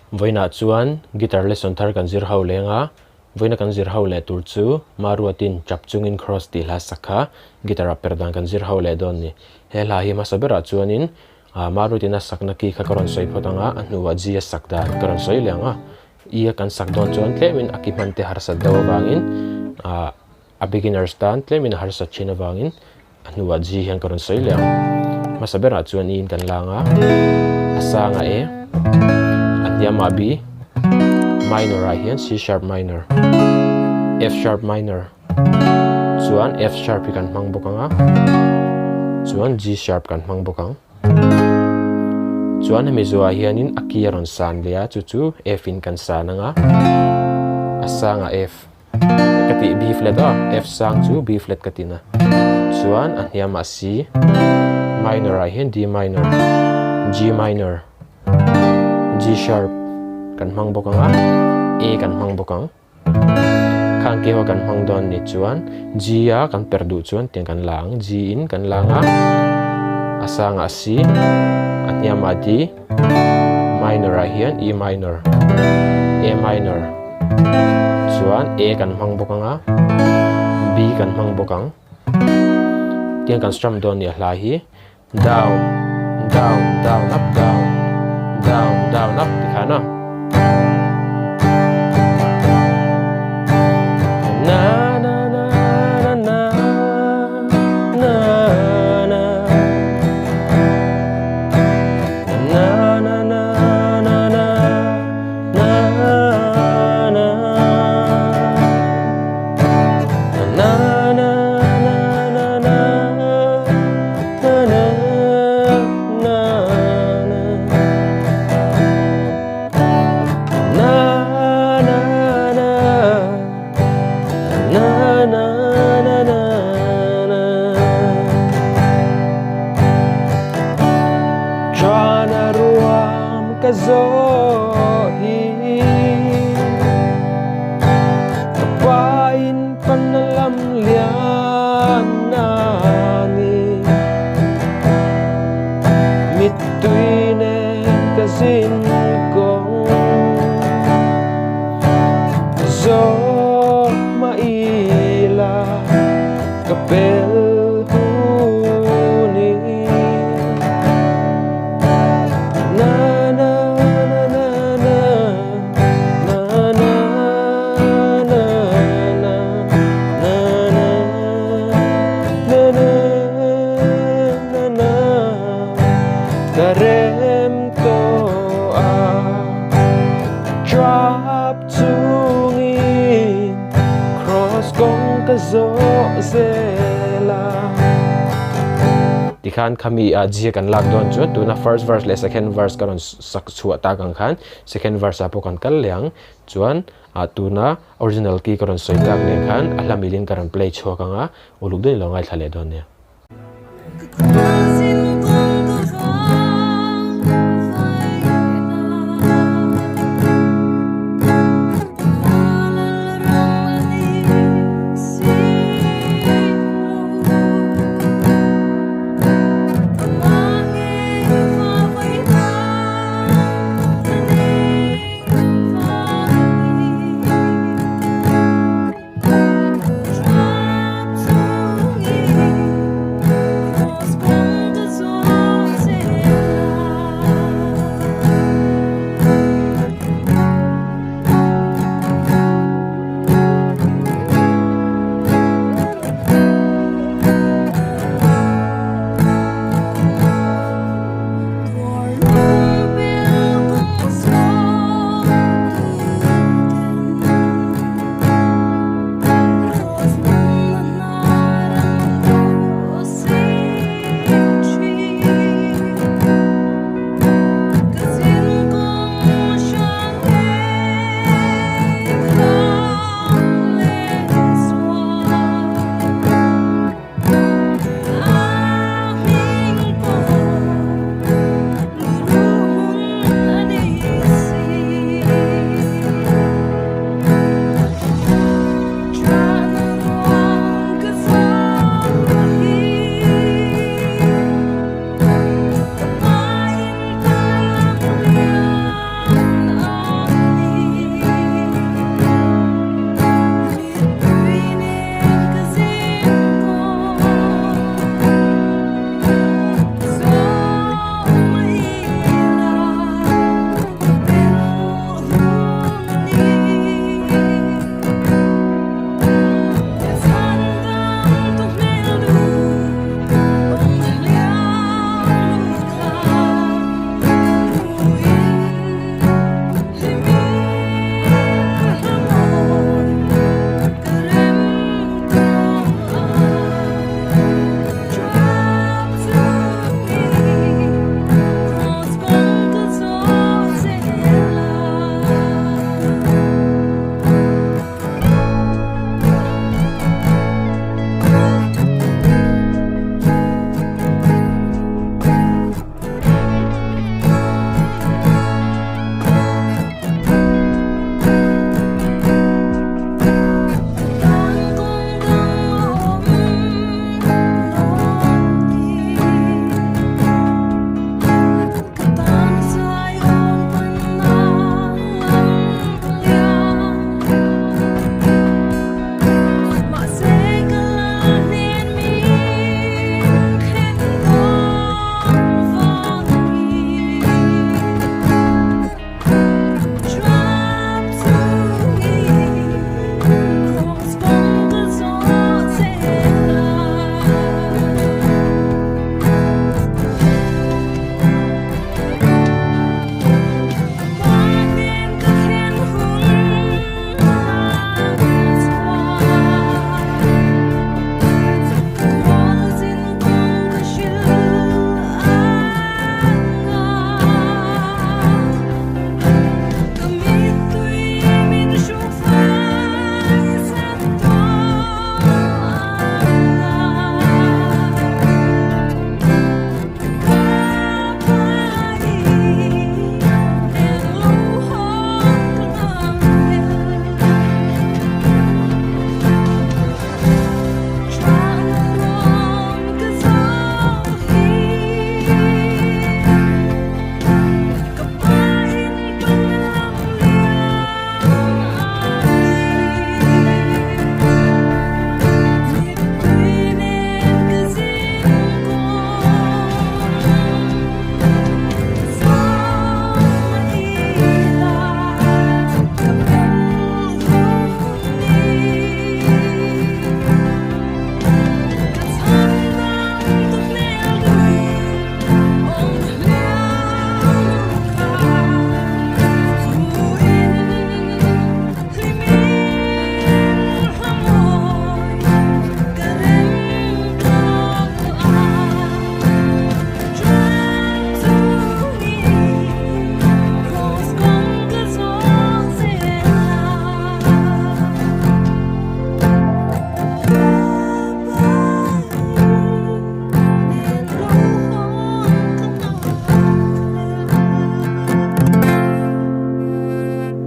Vawiinah chuan guitar lesson thar kan zir ho leng a, vawiina kan zir ho leh tur chu Maruatin tap chungin cross tih hla sak kha guitar ah per dan kan zir ho leh dawn ni. He hla hi hmasa berah chuanin Maruatin a sakna key kha ka rawn sawi phawt ang a, a hnuah G a sak dan ka rawn sawi leh ang a. E a kan sak dawn chuan tlemin a ki hman te harsat deuh avangin a beginners tan tlemin a harsat thin avangin a hnuah G hian ka rawn sawi leh ang. Hmasa berah chuan E in kan lang a, a sangah A, a hniamah B, minor ah hian C sharp minor, F sharp minor, chuan F sharp hi kan hmang bawk ang a, chuan G sharp kan hmang bawk ang. Chuan hemi zuah hianin a key a rawn san leh a, chu chu F in kan san ang a, a sangah F. Ka tih B flat a, F sang chu B flat ka tin a. Chuan a hniamah C minor ah hian D minor, G minor, G sharp kan hmang bawk ang a, A kan hmang bawk ang. Khang keu a kan hmang dawn ni chuan G a kan per duh chuan tiang kan la ang, G in kan la ang a, a sangah C, a hniamah D, minor ah hian E minor, A minor chuan A kan hmang bawk ang a, B kan hmang bawk ang. Tiang kan strum dawn ni a hla hi down, down, down, up, down, down, down, up ti khan a. Na na na na na na na Na na na na na na na Na na na na na na na na na Na na na na na na na na Chuan a ruam ka zawh hi Ka pa in pan a lam lian a ni Mittui nen ka zin kawng Zawh mah ila ka pel hun i Na na na na na na na na na na na na na na na Ka rem tawh a Trap chungin Cross kawng ka zawh zel a. Tikhan khami ah zia kan lak dawn chuan tuna first verse leh second verse ka rawn sak chhuah tak ang khan second verse ah pawh kan kal leh ang chuan ah tuna original key ka rawn sawi tak nen khan a hla milin ka rawn play chhuak ang a uluk deuhin lo ngaithla leh dawn nia.